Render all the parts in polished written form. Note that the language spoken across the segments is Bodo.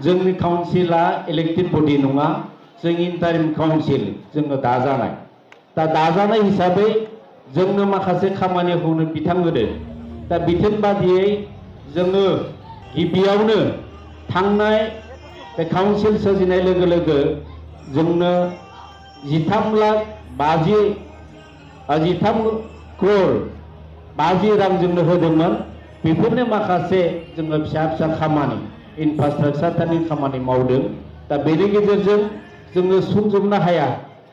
जोंनि काउन्सिला इलेक्टेड बडि नङा, जों इन्टारिम काउन्सिल जोङो दाजानाय। दा दाजानाय हिसाबै जोंनो माखासे खामानिखौनो बिथोन होदों। दा बिथोन बादियै जोङो गिबियावनो थांनाय बे काउन्सिल सोरजिनाय लोगो लोगो जोंनो 13 crore 50 रां जोंनो होदोंमोन। बेफोरनो माखासे जोङो फिसा फिसा खामानि इनफ्रास्ट्राक्चारनि खामानि मावदों। दा बेनि गेजेरजों जोङो सुंजोबनो हाया,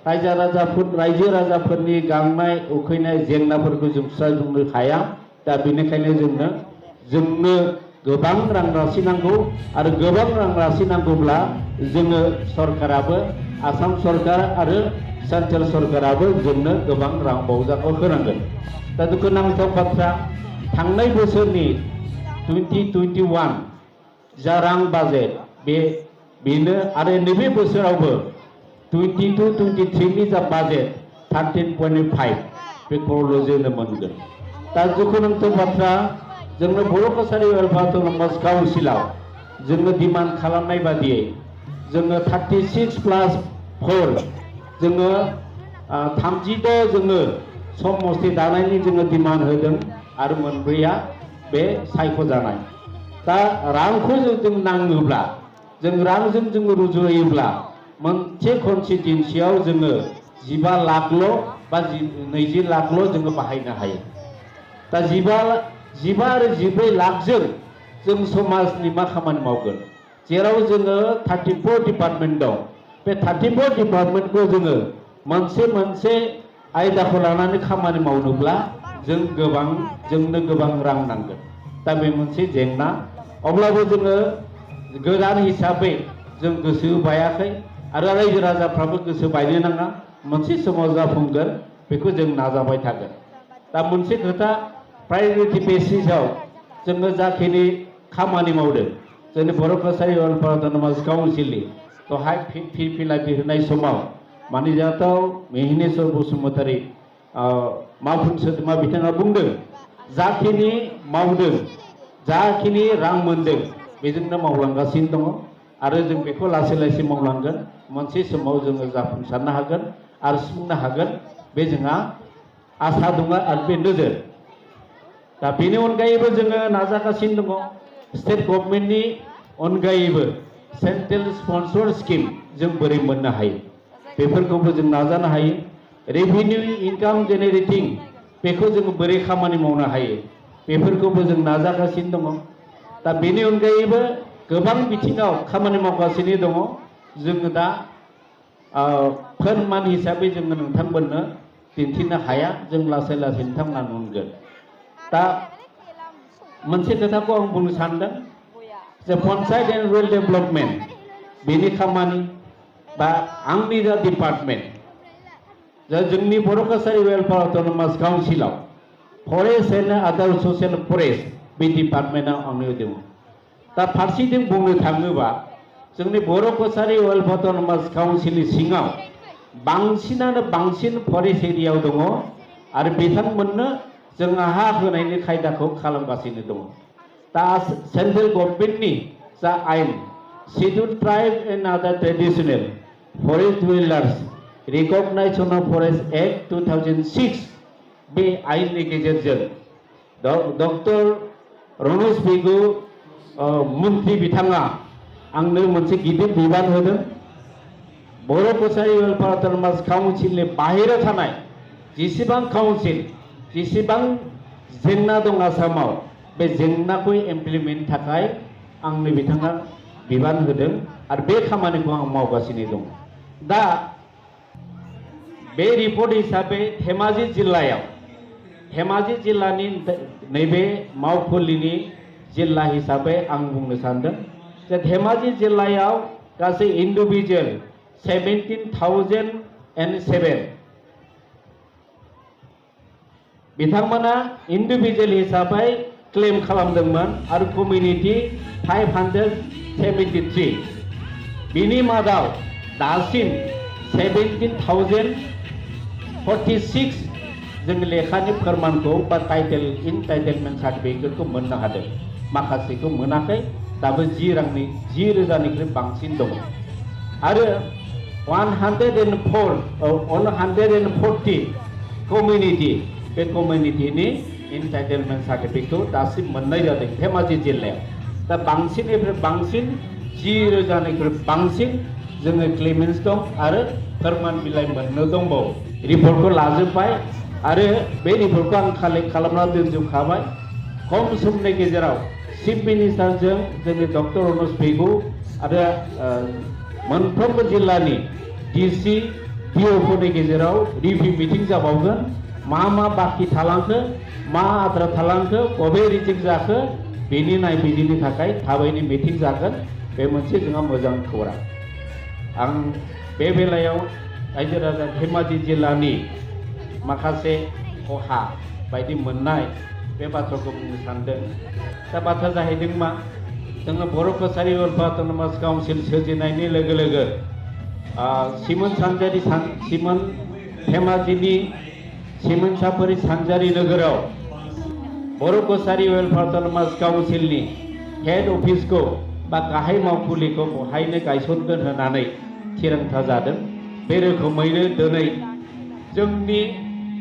रायजो राजाफोरनि गांनाय उखैनाय जेंनाफोरखौ जों सुस्रांजोबनो हाया। दा बेनिखायनो जोंनो गोबां रां राशि नांगौ आरो गोबां रां राशि नांगौब्ला जोङो सरकाराबो आसाम सरकार आरो सेन्ट्रेल सरकाराबो जोंनो गोबां रां बावजाखौ होनांगोन। दा दुखुनांथाव बाथ्रा, थांनाय बोसोरनि 2021 जा रां बाजेट बेनो आरो नैबे बोसोरावबो 22-23 नि जा बाजेट 13.5 बेखौल' जोंनो मोनगोन। दा दुखुनांथाव बाथ्रा, जोंनो बर' कसारि वेलफेयार अट'नमास काउन्सिलाव जोङो डिमान्ड खालामनाय बादियै जोङो 36+4 जोङो 36 जोङो समस्ति दानायनि जोङो डिमान्ड होदों आरो मोनब्रैया बे सायख'जानाय। दा रांखौ जों नाङोब्ला जों रांजों जोङो रुजुयोब्ला मोनसे कन्स्टिट्युन्सियाव जोङो 15 लाखल' बा 20 लाखल' जोङो बाहायनो हायो। दा 15 आरो 14 लाखजों जों समाजनि मा खामानि मावगोन? जेराव जोङो 34 डिपार्टमेन्ट दं, बे 34 डिपार्टमेन्टखौ जोङो मोनसे आयदाखौ लानानै खामानि मावनोब्ला जोंनो गोबां रां नांगोन। दा बे मोनसे जेंना। अब्लाबो जोङो गोदान हिसाबै जों गोसो बायाखै आरो रायजो राजाफ्राबो गोसो बायनो नाङा। मोनसे समाव जाफुंगोन, बेखौ जों नाजाबाय थागोन। दा मोनसे खोथा, प्रायोरिटि बेसिसआव जोङो जाखिनि खामानि मावदों जोंनि बर' कसारि वेलफेयार अट'नमास काउन्सिलनि दहाय फिरफिला बिहोनाय समाव मानिजाथाव मिहिनेश्वर बसुमतारी मावफुं सोद्रोमा बिथाङा बुंदों, जाखिनि मावदों, जाखिनि रां मोनदों बेजोंनो मावलांगासिनो दङ आरो जों बेखौ लासै लासै मावलांगोन। मोनसे समाव जोङो जाफुंसारनो हागोन आरो सुफुंनो हागोन, बे जोंहा आसा दङ आरो बे नोजोर। दा बेनि अनगायैबो जोङो नाजागासिनो दङ, स्टेट गभर्नमेन्टनि अनगायैबो सेन्ट्रेल स्पन्सर स्किम जों बोरै मोननो हायो बेफोरखौबो जों नाजानो हायो। रेभिनिउ इनकाम जेनेरेटिं बेखौ जोङो बोरै खामानि मावनो हायो बेफोरखौबो जों नाजागासिनो दङ। दा बेनि अनगायैबो गोबां बिथिङाव खामानि मावगासिनो दङ। जोङो दा फोरमान हिसाबै जोङो नोंथांमोननो दिन्थिनो हाया, जों लासै लासै नोंथांमोना नुगोन। दा मोनसे खोथाखौ आं बुंनो सानदों जे पन्चायत एन्ड रुरेल डेभेलपमेन्ट बेनि खामानि बा आंनि जा डिपार्टमेन्ट, जा जोंनि बर' कसारि वेलफेयार अट'नमास काउन्सिलाव फरेस्ट एन्ड आदार ससियेल फरेस्ट बे डिपार्टमेन्टआ आंनियाव दङ। दा फारसेथिं बुंनो थाङोबा जोंनि बर' कसारि वेलफेयार अट'नमास काउन्सिलनि सिङाव बांसिनानो बांसिन फरेस्ट एरियायाव दङ आरो बिथांमोननो जोंहा हा होनायनि खायदाखौ खालामगासिनो दङ। दा सेन्ट्रेल गभर्नमेन्टनि जा आयेन schedule tribe and other traditional forest dwellers recognition of forest act 2006 बे आयेननि गेजेरजों डक्टर रनज पेगु मन्त्रि बिथाङा आंनो मोनसे गिदिर बिबान होदों। बर' कसारि वेलफेयार अट'नमास काउन्सिलनि बाहेरायाव थानाय जेसेबां काउन्सिल, जेसेबां जेंना दं आसामाव, बे जेंनाखौ इमप्लिमेन्ट थाखाय आंनो बिथाङा बिबान होदों आरो बे खामानिखौ आं मावगासिनो दं। दा बे रिपर्ट हिसाबै धेमाजि जिल्लानि नैबे मावखुलिनि जिल्ला हिसाबै आं बुंनो सानदों जे धेमाजि जिल्लायाव गासै इन्डिभिजुवेल 17,007 बिथांमोना इन्डिभिजुवेल हिसाबै क्लेम खालामदोंमोन आरो कमिउनिटि 573। बिनि मादाव दासिम 17,046 जों लेखानि फोरमानखौ बा टाइटेल इनटाइटेलमेन्ट सार्टिफिकेटखौ मोननो हादों। माखासेखौ मोनाखै दाबो 10 रोजानिख्रुइ बांसिन दङ आरो 140 कमिउनिटि बे कमिउनिटिनि एन्टाइटेलमेन्ट सार्टिफिकेटखौ दासिम मोननाय जादों धेमाजि जिल्लायाव दा बांसिननिफ्राय बांसिन 10 रोजानिख्रुइ बांसिन जोङो क्लेमेन्स दं आरो फोरमान बिलाइ मोननो दंबावो रिपर्टखौ लाजोबबाय आरो बे रिपर्टखौ आं कालेक्ट खालामना दोनजोबखाबाय खम समनि गेजेराव चिफ मिनिस्टारजों जोंनि डक्टर अनुज पेगु आरो मोनफ्रोमबो जिल्लानि डिसि डिअफोरनि गेजेराव रिभिउ मिटिं जाबावगोन मा बाखि थालांखो मा आद्रा थालांखो बबे रिजेक्ट जाखो बेनि नायबिजिरनि थाखाय थाबैनो मिटिं जागोन बे मोनसे जोंहा मोजां खौरां आं बे बेलायाव रायजो राजा धेमाजि जिल्लानि माखासे खहा बायदि मोननाय बे बाथ्राखौ बुंनो सानदों दा बाथ्रा जाहैदों मा जोङो बर' कसारि वेलफेयार अट'नमास काउन्सिल सोरजिनायनि लोगो लोगो सिमोन सानजारि सिमोन धेमाजिनि सिमोन साफारि सानजारि नोगोराव बर' कसारि वेलफेयार अट'नमास काउन्सिलनि हेड अफिसखौ बा गाहाय मावखुलिखौ बहायनो गायसनगोन होननानै थिरांथा जादों बे रोखोमैनो दिनै जोंनि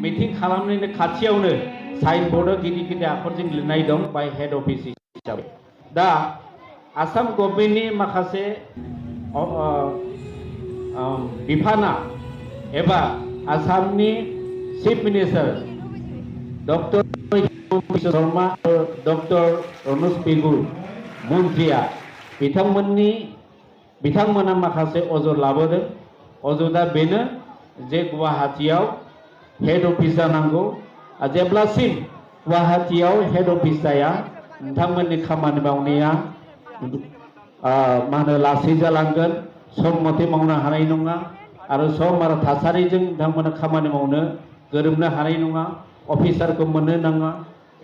मिटिं खालामनायनि खाथियावनो साइन बर्डआव गिदिर गिदिर आखरजों लिरनाय दं बाय हेड अफिस हिसाबै दा आसाम गभर्नमेन्टनि माखासे बिफाना एबा आसामनि chief minister doctor Sharma doctor Anuj Pegu मन्त्रिया बिथांमोना माखासे अजद लाबोदों अजदा बेनो जे गुवाहाटीयाव हेड अफिस जानांगौ जेब्लासिम गुवाहाटीयाव हेड अफिस जाया नोंथांमोननि खामानि मावनाया मा होनो लासै जालांगोन सम मथे मावनो हानाय नङा आरो सम आरो थासारिजों नोंथांमोना खामानि मावनो गोरोबनो हानाय नङा अफिसारखौ मोननो नाङा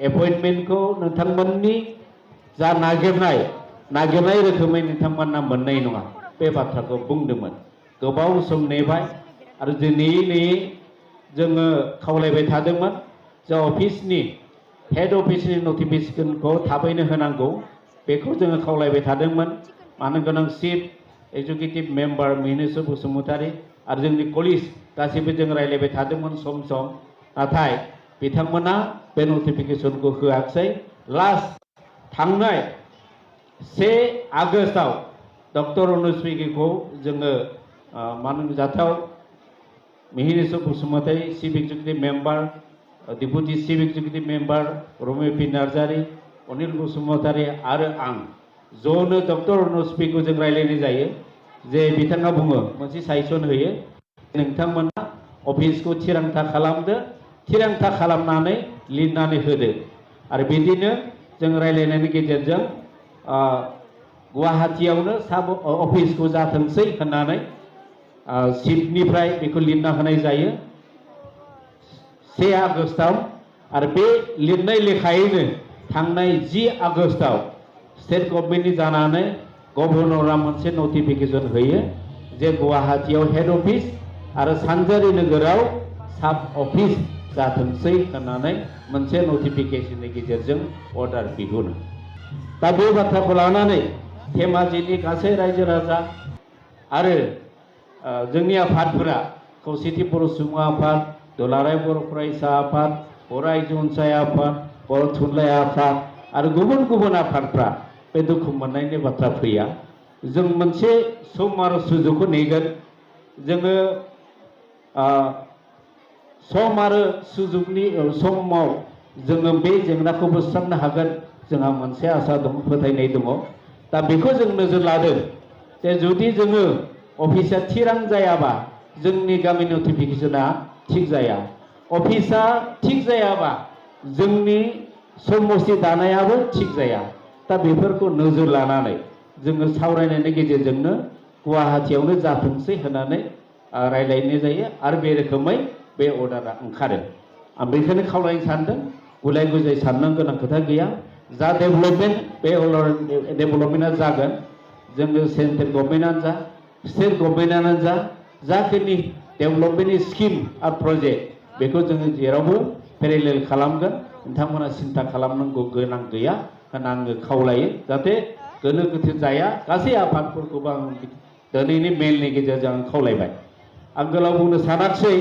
एपइन्टमेन्टखौ नोंथांमोननि जा नागिरनाय रोखोमै नोंथांमोना मोननाय नङा बे बाथ्राखौ बुंदोंमोन गोबाव सम नेबाय आरो दिनै जोङो खावलायबाय थादोंमोन जे अफिसनि हेड अफिसनि नटिफिकेसनखौ थाबैनो होनांगौ बेखौ जोङो खावलायबाय थादोंमोन मानो गोनां चिफ एक्जिकिउटिभ मेम्बार मिहिनेश्वर बसुमतारी आरो जोंनि कलिग गासैबो जों रायलायबाय थादोंमोन सम नाथाय बिथांमोना बे नटिफिकेसनखौ होआखै लास्ट थांनाय 1 आगस्टआव डक्टर अनुज पेगुखौ जोङो मानजाथाव Mihineswar Basumatary chief executive member deputy chief executive member Ramesh P Narzary Anil Basumatary आरो आं ज'नो डक्टर अनुज पेगुजों रायलायनाय जायो जे बिथाङा बुङो मोनसे साजेसन होयो नोंथांमोना अफिसखौ थिरांथा खालामदो थिरांथा खालामनानै लिरनानै होदो आरो बिदिनो जों रायलायनायनि गेजेरजों गुवाहाटीयावनो साब अफिसखौ जाथोंसै होननानै चिफनिफ्राय बेखौ लिरना होनाय जायो 1 आगस्टआव आरो बे लिरनाय लेखायैनो थांनाय 10 आगस्टआव स्टेट गभर्नमेन्टनि जानानै गभर्नरा मोनसे नटिफिकेसन होयो जे गुवाहाटीयाव हेड अफिस आरो सानजारि नोगोराव साब अफिस जाथोंसै होननानै मोनसे नटिफिकेसननि गेजेरजों अर्डार दिहुनो दा बे बाथ्राखौ लानानै धेमाजिनि गासै रायजो राजा आरो जोंनि आफादफोरा खौसेथि बर' सुबुं आफाद दुलाराय बर' फरायसा आफाद बर' आइजो अनसाय आफाद बर' थुनलाइ आफाद आरो गुबुन आफादफ्रा बे दुखु मोननायनि बाथ्रा फैया जों मोनसे सम आरो सुजुगखौ नेगोन जोङो सम आरो सुजुगनि समाव जोङो बे जेंनाखौ बोस्रांनो हागोन जोंहा मोनसे आसा दं फोथायनाय दङ दा बेखौ जों नोजोर लादों जे जुदि जोङो अफिसा थिरां जायाबा जोंनि गामि नटिफिकेसना थिग जाया अफिसा थिग जायाबा जोंनि समस्ति दानायाबो थिग जाया दा बेफोरखौ नोजोर लानानै जोङो सावरायनायनि गेजेरजोंनो गुवाहाटीयावनो जाथोंसै होननानै रायलायनाय जायो आरो बे रोखोमै बे अर्डारा ओंखारो आं बेखौनो खावलायनो सानदों गुलाय गुजाय साननो गोनां खोथा गैया जा डेभेलपमेन्ट बे डेभेलपमेन्टआ जागोन जोङो सेन्ट्रेल गभर्नमेन्टआनो जा स्टेट गभर्नमेन्टआनो जा जाखिनि डेभेलपमेन्टनि स्किम आरो प्रजेक्ट बेखौ जोङो जेरावबो पेरेलेल खालामगोन नोंथांमोना सिन्था खालामनांगौ गोनां गैया होनना आङो खावलायो जाहाथे गोनो गोथो जाया गासै आफादफोरखौबो आं दिनैनि मेलनि गेजेरजों आं खावलायबाय आं गोलाव बुंनो सानाखिसै